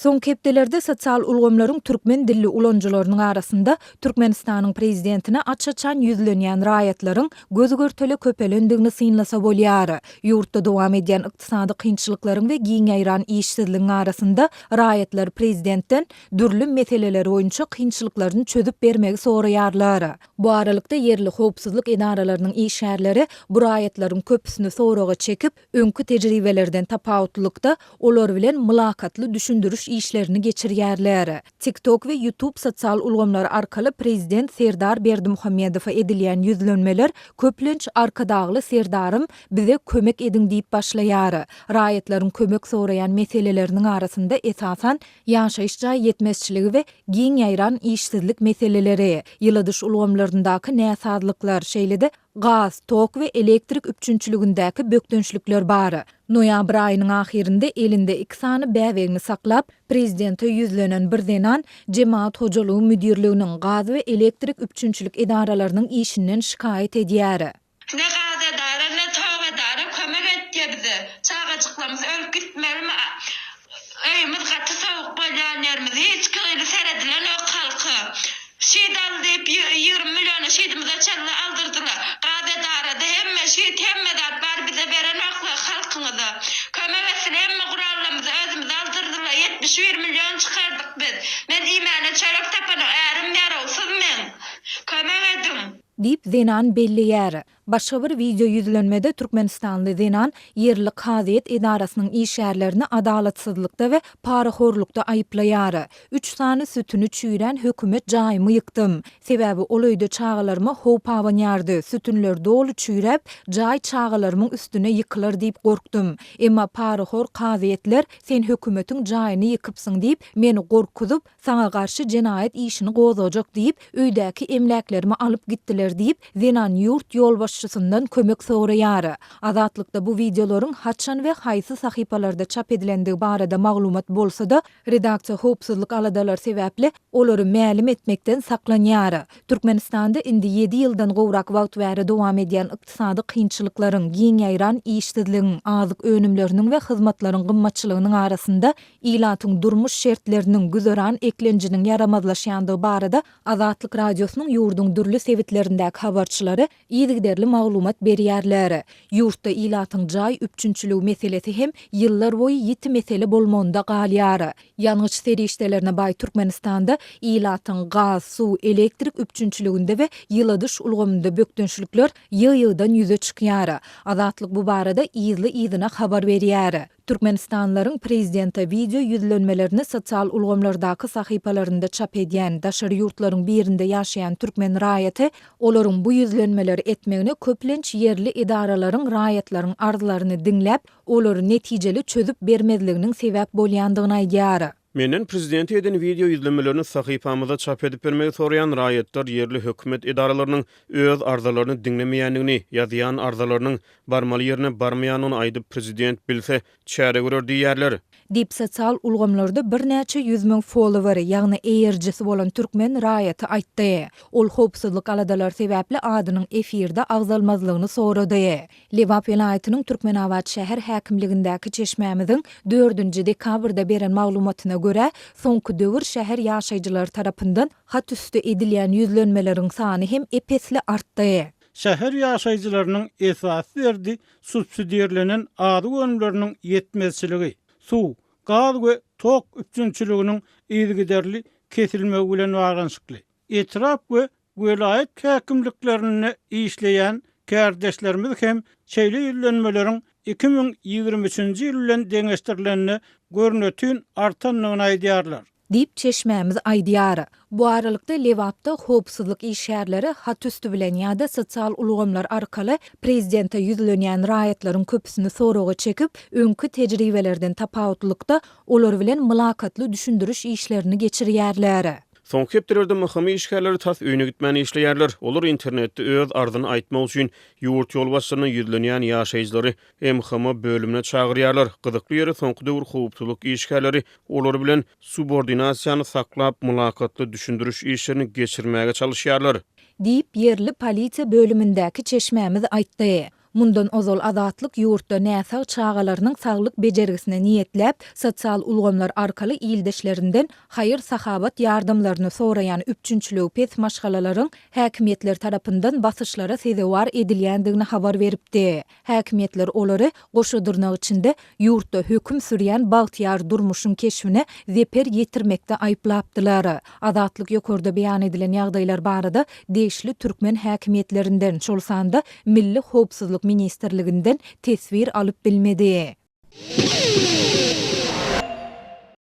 Soňky hepdelerde sosial ulgamlaryň türkmen dilli ulanyjylarynyň arasynda Türkmenistanyň prezidentine aç-açan ýüzlenýän raýatlaryň göz-görtele köpelendigini synlasa bolýar. Ýurtda dowam edýän ykdysady kynçylyklaryň we giň ýaýran işsizligiň arasynda raýatlar prezidentden dürli meseleler boýunça kynçylyklaryny çözüp bermegi soraýarlar. Bu aralykda, ýerli howpsuzlyk edaralarynyň işgärleri bu raýatlaryň köpüsini soraga çekip, Öňki tejribelerden tapawutlylykda, olar bilen mylakatly düşündiriş işlerini geçirýärler. TikTok we YouTube sosial ulgamlary arkaly prezident Serdar Berdimuhamedowa edilýän ýüzlenmeler köplenç Arkadagly Serdarym, bize kömek ediň diýip başlaýar. Raýatlaryň kömek soraýan meseleleriniň arasynda esasan ýaşaýyş jaý ýetmezçiligi we giň ýaýran işsizlik meseleleri, ýyladyş ulgamlaryndaky näsazlyklar, şeýle-de Gaz, tok we elektrik üpjünçiligindäki bökdençlikler bar. Noýabr aýynyň ahyrynda elinde iki sany bäbegini saklap, prezidente ýüzlenen bir zenan Jemagat hojalygy müdirliginiň, gaz we elektrik üpjünçilik edaralarynyň işinden şikaýat edýär. Ne gaz edara, ne tok edara kömek etýär bize. Çagajyklarymyz ölüp gitmelimi? Öýümiz gaty sowuk bolýan ýerimiz hiç hili seredilenok halka. Şit al diýip 20 milliona şidimize çenli aldyrdylar. Gaz edarada hemme şit hemme zat bar bize berenoklar halkyňyza. Kömek etsin hemme gurallarymyzy özümize aldyrdylar 71 million çykardyk biz. Men iýmäne çörek tapanok ärim ýarawsyz meň. Kömek ediň. Diýip zenan belleýär. Başga bir wideo ýüzlenmede türkmenistanly zenan ýerli kazyýet edarasynyň işgärlerini adalatsyzlykda we parahorlukda aýyplaýar. Üç sany sütüni çüýrän hökümet jaýymy ýykdym. Sebäbi ol öýde çagalaryma howp abanýardy, sütünler doly çüýräp, jaý çagalarymyň üstüne ýykylar diýip gorkdum. Emma parahor kazyýetler sen hökümetiň jaýyny ýykypsyň diýip, meni gorkuzyp, Saňa garşy jenaýat işini gozgajak diýip, öýdäki emläklerimi alyp gitdiler diýip, zenan ýurt ýolbaşçysyndan kömek soraýar. Azatlykda bu wideolaryň haçan we haýsy sahypalarda çap edilendigi barada maglumat bolsa-da, redaksiýa howpsuzlyk aladalary sebäpli olary mälim etmekden saklanýar. Türkmenistanda indi ýedi ýyldan gowrak wagt bäri dowam edýän ykdysady kynçylyklaryň, giň ýaýran işsizligiň, azyk önümleriniň we hyzmatlaryň gymmatçylygynyň arasynda Ilatyň durmuş şertleriniň, güzeran eklenjiniň ýaramazlaşýandygy barada Azatlyk Radiosynyň ýurduň dürli sebitlerindäki habarçylary yzygiderli maglumat berýärler. Ýurtda ilatyň jaý üpjünçiligi meselesi hem ýyllarboýy ýiti mesele bolmagynda galýar. Ýangyç serişdelerine baý Türkmenistanda ilatyň gaz, suw, elektrik üpjünçiliginde we ýyladyş ulgamynda bökdençlikler ýygy-ýygydan ýüze çykýar. Azatlyk bu barada yzly-yzyna habar berýär. Türkmenistanlylaryň prezidente wideo ýüzlenmelerini sosial ulgamlardaky sahypalarynda çap edýän, daşary ýurtlaryň birinde ýaşaýan türkmen raýaty olaryň bu ýüzlenmeleri etmegine köplenç ýerli edaralaryň raýatlaryň arzlaryny diňläp, olary netijeli çözüp bermezliginiň sebäp bolýandygyny aýdýar. Menden prezidente eden wideo ýüzlenmelerini sahypamyzda çap edip bermegi soraýan raýatlar ýerli hökümet edaralarynyň öz arzalaryny diňlemeýändigini, ýazýan arzalarynyň barmaly ýerine barmaýandygyny aýdyp prezident bilse, çäre görer diýýärler. Diýip, sosial ulgamlarda birnäçe 100 müň followeri, ýagny eýerijisi bolan türkmen raýaty aýtdy. Ol howpsuzlyk aladalary sebäpli adynyň efirde agzalmazlygyny sorady. Lebap welaýatynyň Türkmenabat şäher häkimligindäki çeşmämiziň dördünji dekabrda beren maglumatyna görä, soňky döwür şäher ýaşaýjylary tarapyndan hat üsti edilýän ýüzlenmeleriň sany hem ep-esli artdy. Şäher ýaşaýjylarynyň esasy derdi subsidirlenen azyk önümleriniň ýetmezçiligi, suw, gaz we tok üpjünçiliginiň yzygiderli kesilmegi bilen baglanyşykly. Etrap we Welaýat häkimliklerinde işleýän kärdeşlerimiz hem şeýle ýüzlenmeleriň 2023-nji ýyl bilen deňeşdirilende görnetin artandygyny aýdýarlar. Diýip, çeşmämiz aýdýar. Bu aralykda, Lebapda howpsuzlyk işgärleri hat üsti bilen ýa-da sosial ulgamlar arkaly prezidente ýüzlenýän raýatlaryň köpüsini soraga çekip, öňki tejribelerden tapawutlykda, olar bilen mylakatly düşündiriş işlerini geçirýärler. Soňky hepdelerde MHM işgärleri tas öýüne gitmän işleýärler. Olar internetde öz arzyny aýtmak üçin ýurt ýolbaşçylaryna ýüzlenýän ýaşaýjylary MHM bölümine çagyrýarlar. Gyzykly ýeri, soňky döwür howpsuzlyk işgärleri olar bilen subordinasiýany saklap, mylakatly düşündiriş işlerini geçirmäge çalyşýarlar. Diýip, ýerli polisiýa bölümindäki çeşmämiz aýtdy. Mundan ozal Azatlyk ýurtda näsag çagalarynyň saglyk bejergisine niýetläp, sosial ulgamlar arkaly ildeşlerinden haýyr-sahawat ýardamlaryny soraýan üpjünçiligi pes maşgalalaryň häkimiýetler tarapyndan basyşlara sezewar edilýändigini habar beripdi. Häkimiýetler olary, goşa dyrnak içinde, ýurtda höküm sürýän bagtyýar durmuşyň keşbine zeper ýetirmekde aýyplapdylar. Azatlyk ýokarda beýan edilen ýagdaýlar barada degişli türkmen häkimiýetlerinden, şol sanda Milli howpsuzlyk ministrliginden teswir alyp bilmedi.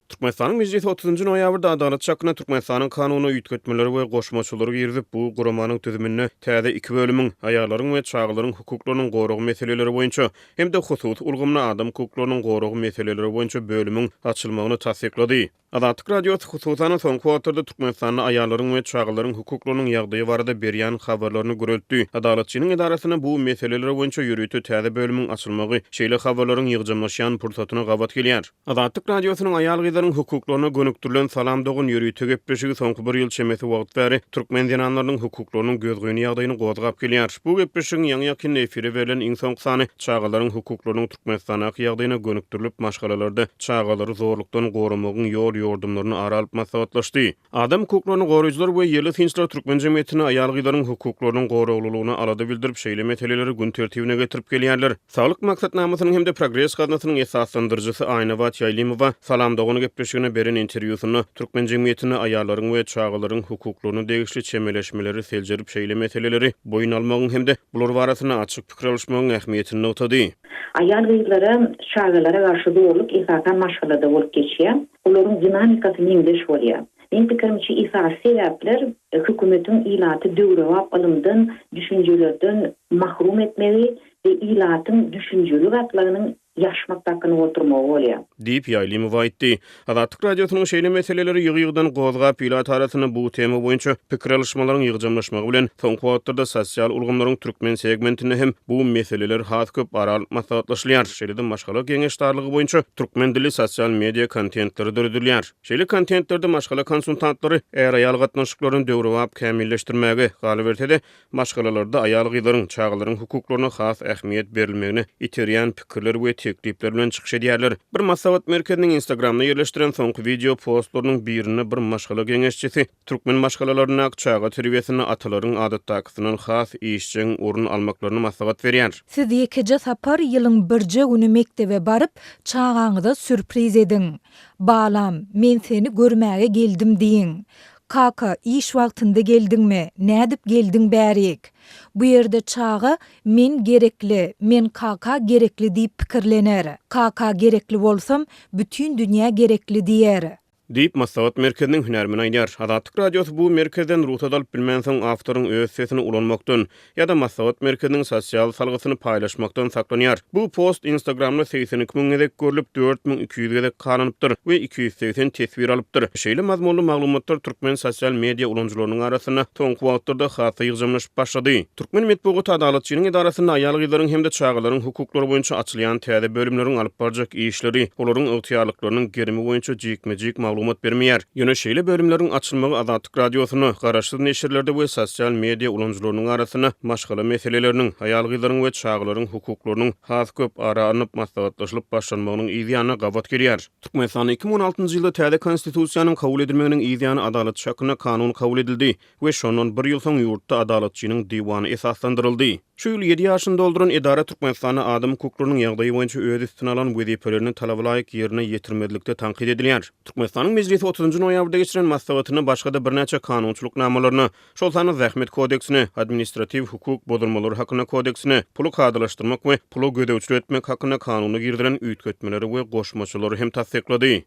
Türkmenistanyň Mejlisi otuzynjy noýabrda Adalatçy hakynda Türkmenistanyň Kanunyna üýtgetmeleri we goşmaçalary girizip, bu guramanyň düzüminde täze iki bölümiň, aýallaryň we çagalaryň hukuklarynyň goragy meseleleri boýunça hem-de hususy ulgamda adam hukuklarynyň goragy meseleleri boýunça bölümiň açylmagyny tassyklady. Azatlyk Radiosy, hususan-da, soňky wagtlarda Türkmenistanda aýallaryň we çagalaryň hukuklarynyň ýagdaýy barada berýän habarlaryny güreltdi. Adalatçynyň edarasynda bu meseleler boýunça ýörite täze bölümiň açylmagy şeýle habarlaryň ýygjamlaşýan pursatyna gabat gelýär. Azatlyk Radiosynyň aýal-gyzlaryň hukuklaryna gönükdirilen Salam dogan ýörite gepleşigi soňky bir ýyl çemesi wagt bäri türkmen zenanlarynyň hukuklarynyň gözgyny ýagdaýyny gozgap gelýär. Bu gepleşigiň ýaňy-ýakynda efire berlen iň soňky sany çagalaryň hukuklarynyň Türkmenistandaky ýagdaýyna gönükdirilip, maşgalalarda çagalary zorlukdan goramagyň ýol-ýordumlaryny ara alyp maslahatlaşdy. Adam hukuklaryny goraýjylar we ýerli synçylar türkmen jemgyýetinde aýal-gyzlaryň hukuklarynyň goraglylygyna alada bildirip, şeýle meseleleri gün tertibine getirip gelýärler. Saglyk maksatnamasynyň hem-de Progres gaznasynyň esaslandyryjysy Aýnabat Ýaýlymowa Salam dogan gepleşigine beren interwýusynda türkmen jemgyýetinde aýallaryň we çagalaryň hukuklaryna degişli çemeleşmeleri seljerip, şeýle meseleleri boýun almagyň hem-de bular barasynda açyk pikir alyşmagyň ähmiýetini nygtady. Aýal-gyzlara, çagalara garşy zorluk esasan maşgalada bolup geçýär. Olaryň dinamikasy meňzeş bolýar. Meň pikirimçe esasy sebäpler hökümetiň ilaty döwrebap ylymdan, düşünjelerden mahrum etmegi we ilatyň düşünjeli gatlagynyň ýaşmak dakynyp oturmagy bolýar. Diýip, Ýaýlymowa aýtdy. Azatlyk Radiosynyň şeýle meseleleri ýygy-ýygydan gozgap, ilat arasynda bu tema boýunça pikir alyşmalaryň ýygjamlaşmagy bilen, soňky wagtlarda sosial ulgamlaryň türkmen segmentinde hem bu meseleler has köp ara alyp maslahatlaşylýar. Şeýle-de maşgala geňeşdarlygy boýunça türkmen dilli sosial media kontentleri döredilýär. Şeýle kontentlerde maşgala konsultantlary är-aýal gatnaşyklaryny döwrebap kämilleşdirmäge, galyberse-de, maşgalalarda aýal-gyzlaryň, çagalaryň hukuklaryna has ähmiýet berilmegine iterýän pikirler we teklipler bilen çykyş edýärler. Bir maslahat merkeziniň Instagramda ýerleşdiren soňky wideo postlarynyň birinde bir maşgala geňeşçisi türkmen maşgalalaryndaky çaga terbiýesinde atalaryň adatdakysyndan has işjeň orun almaklaryny maslahat berýär. Siz ýekeje sapar ýylyň birje güni mekdebe baryp, çagaňyza sýurpriz ediň. Balam, men seni görmäge geldim diýiň. Kaka, iş wagtynda geldiňmi, nädip geldiň bärik? Bu ýerde çaga men gerekli, men kaka gerekli diýip pikirlener. Kaka gerekli bolsam, bütin dünýä gerekli diýer. Diýip, maslahat merkeziniň hünärmeni aýdýar. Azatlyk Radiosy bu merkezden rugsat alyp bilmänsoň, awtoryň öz sesini ulanmakdan, ýa-da maslahat merkeziniň sosial salgysyny paýlaşmakdan saklanýar. Bu post Instagramda 82 müň gezek görlüp, 4200 gezek halanypdyr we 280 teswir alypdyr. Şeýle mazmunly maglumatlar türkmen sosial media ulanyjylarynyň arasynda soňky wagtlarda has-da ýygjamlaşyp başlady. Türkmen metbugaty Adalatçynyň edarasynda aýal-gyzlaryň hem-de çagalaryň hukuklary boýunça açylýan täze bölümleriň alyp barjak işleri, olaryň ygtyýarlyklarynyň gerimi boýunça jikme-jik maglumat bermeýär. Ýöne şeýle bölümleriň açylmagy Azatlyk Radiosynda, garaşsyz neşirlerde we sosial media ulanyjylarynyň arasynda maşgala meseleleriniň, aýal-gyzlaryň we çagalaryň hukuklarynyň has köp ara alnyp maslahatlaşylyp başlanmagynyň yz ýanyna gabat gelýär. Türkmenistanda 2016-njy ýylda täze Konstitusiýanyň kabul edilmeginiň yz ýany Adalatçy hakynda kanun kabul edildi we şondan bir ýyl soň ýurtda Adalatçynyň diwany esaslandyryldy. Şu ýyl ýedi ýaşyny dolduran edara Türkmenistanda adam hukuklarynyň ýagdaýy boýunça öz üstüne alan wezipelerini talabalaýyk ýerine ýetirmezlikde tankyt edilýär. Türkmenistanyň Mejlisi otuzynjy noýabrda geçiren maslahatynda başga-da birnäçe kanunçylyk namalaryna, şol sanda Zähmet kodeksine, Administratiw hukuk bozulmalary hakynda kodeksine, Puly kadalaşdyrmak we pula gözegçilik etmek hakynda kanuna girizilen üýtgetmeleri we goşmaçalary hem tassyklady.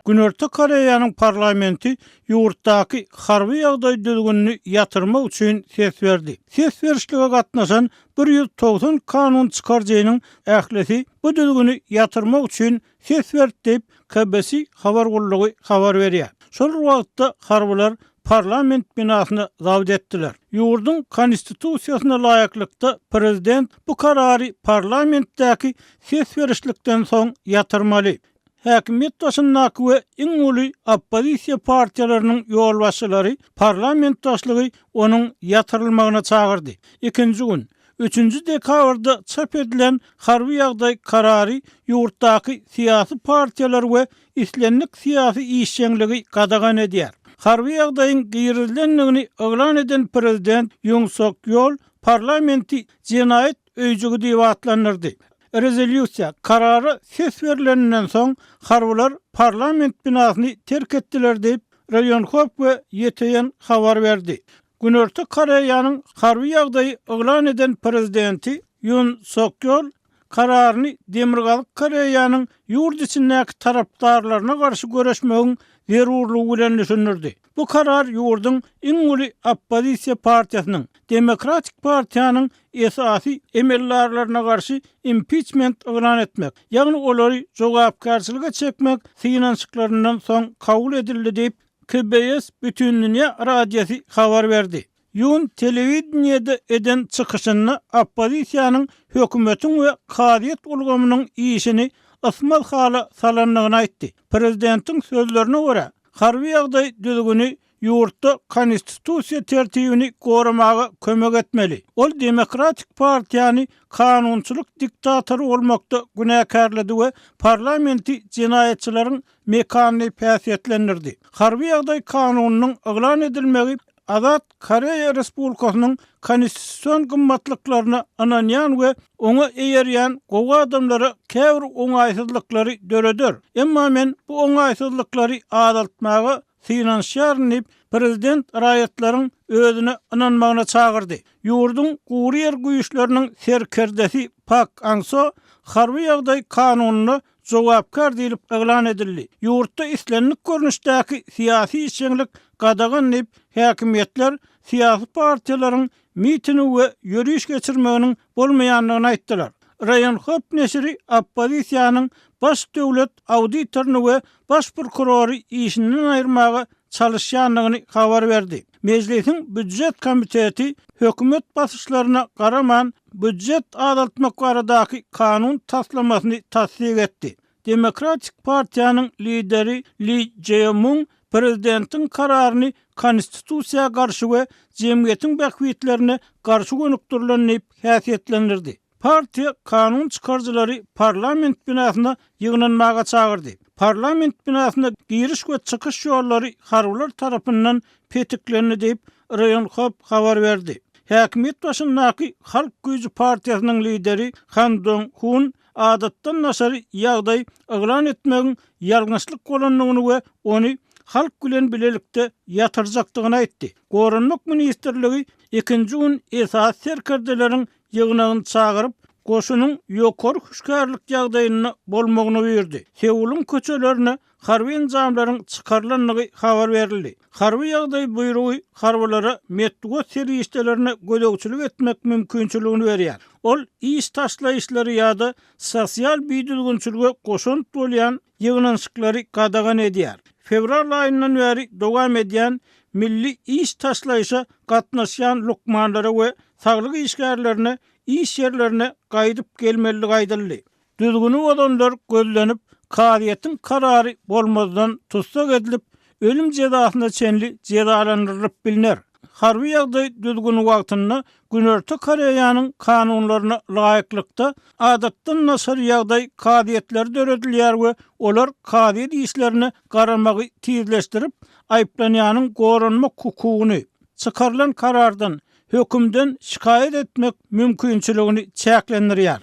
Günorta Koreýanyň parlamenti ýurtdaky harby ýagdaý düzgünini ýatyrmak üçin ses berdi. Ses berişlige gatnaşan 190 kanun çykaryjynyň ählisi bu düzgüni ýatyrmak üçin ses berdi diýip, KBC habar gullugy habar berýär. Şol bir wagtda harbylar parlament binasyny zabt etdiler. Ýurduň Konstitusiýasyna laýyklykda, prezident bu karary parlamentdäki ses berişlikden soň ýatyrmaly. Häkimiýet başyndaky we iň uly oppozisiýa partiýalarynyň ýolbaşçylary parlament başlygy onuň ýatyrylmagyna çagyrdy. Ikinji gün, üçünji dekabrda çap edilen harby ýagdaý karary ýurtdaky syýasy partiýalary we islendik syýasy işjeňligi gadagan edýär. Harby ýagdaýyň girizilendigini yglan eden prezident Ýun Sok Ýol parlamenti jenaýat öýjügi diýip atlandyrdy. Rezolýusiýa, karara ses berleninden soň, harbylar parlament binasyny terk etdiler diýip, Rýonhop we YTN habar berdi. Günorta Koreýanyň harby ýagdaýy yglan eden prezidenti Ýun Sok Ýol kararyny Demirgazyk Koreýanyň ýurt içindäki tarapdarlaryna garşy göreşmegiň zerurlygy bilen düşündirdi. Bu karar ýurduň iň uly oppozisiýa partiýasynyň, Demokratik partiýanyň esasy emeldarlaryna garşy impiçment yglan etmek, ýagny olary jogapkärçilige çekmek synanyşyklaryndan soň kabul edildi diýip, KBS Bütindünýä radiosy habar berdi. Ýun telewideniýede eden çykyşynda oppozisiýanyň hökümetiň we kazyýet ulgamynyň işini ysmaz hala salandygyny aýtdy. Prezidentiň sözlerine görä, harby ýagdaý düzgüni ýurtda konstitusiýa tertibini goramaga kömek etmeli. Ol Demokratik partiýany kanunçylyk diktatory bolmakda günäkärledi we parlamenti jenaýatçylaryň mekany diýip häsiýetlendirdi. Harby ýagdaý kanunynyň yglan edilmegi Azat Koreýa Respublikasynyň konstitusion gymmatlyklaryna ynanýan we oňa eýerýän gowy adamlara käbir oňaýsyzlyklary döreder. Emma men bu oňaýsyzlyklary azaltmaga synanyşýaryn diýip, prezident raýatlaryň özüne ynanmagyna çagyrdy. Ýurduň gury ýer güýçleriniň serkerdesi Pak An-so harby ýagdaý kanunyna jogapkär diýlip yglan edildi. Ýurtda islendik görnüşdäki syýasy işjeňlik gadagan diýip, häkimiýetler syýasy partiýalaryň mitingi we ýöriş geçirmeginiň bolmaýandygyny aýtdylar. Rýonhap neşiri oppozisiýanyň baş döwlet auditoryny we baş prokurory işinden aýyrmaga çalyşýandygyny habar berdi. Mejlisiň býujet komiteti hökümet basyşlaryna garaman, býujet azaltmak baradaky kanun taslamasyny tassyk etdi. Demokratik partiýanyň lideri Li Jae Mung prezidentiň kararyny konstitusiýa garşy we jemgyýetiň bähbitlerine garşy gönükdirilen diýip häsiýetlendirdi. Partiýa kanun çykaryjylary parlament binasyna ýygnanmaga çagyrdy. Parlament binasyna giriş we çykyş ýollary harbylar tarapyndan petiklendi diýip, Rýonhap habar berdi. Häkimiýet başyndaky Halk güýji partiýasynyň lideri Han Dong Hun adatdan daşary ýagdaý yglan etmegiň ýalňyşlyk bolandygyny we ony halk bilen bilelikde ýatyrjakdygyny aýtdy. Goranmak ministrligi ikinji gün esasy serkerdeleriň ýygnagyny çagyryp, goşunyň ýokary hüşgärlik ýagdaýynda bolmagyny buýurdy. Seulyň köçelerine harby enjamlaryň çykarylandygy habar berildi. Harby ýagdaý buýrugy harbylara metbugat serişdelerine gözegçilik etmek mümkinçiligini berýär. Ol iş taşlaýyşlary ýa-da sosial bidüzgünçilige goşant bolýan ýygnanyşyklary gadagan edýär. Fewral aýyndan bäri dowam edýän milli iş taşlaýyşa gatnaşýan lukmanlara we saglyk işgärlerine iş ýerlerine gaýdyp gelmelidigi aýdyldy. Düzgüni bozanlar gözlenip, kazyýetiň karary bolmazdan tussag edilip, ölüm jezasyna çenli jezalandyrylyp bilner. Harby ýagdaý düzgüni wagtynda Günorta Koreýanyň kanunlaryna laýyklykda, adatdan daşary ýagdaý kazyýetleri döredilýär we olar kazyýet işlerine garamagy tizleşdirip, aýyplanýanyň goranmak hukugyny, çykarylan karardan, hökümden şikaýat etmek mümkinçiligini çäklendirýär.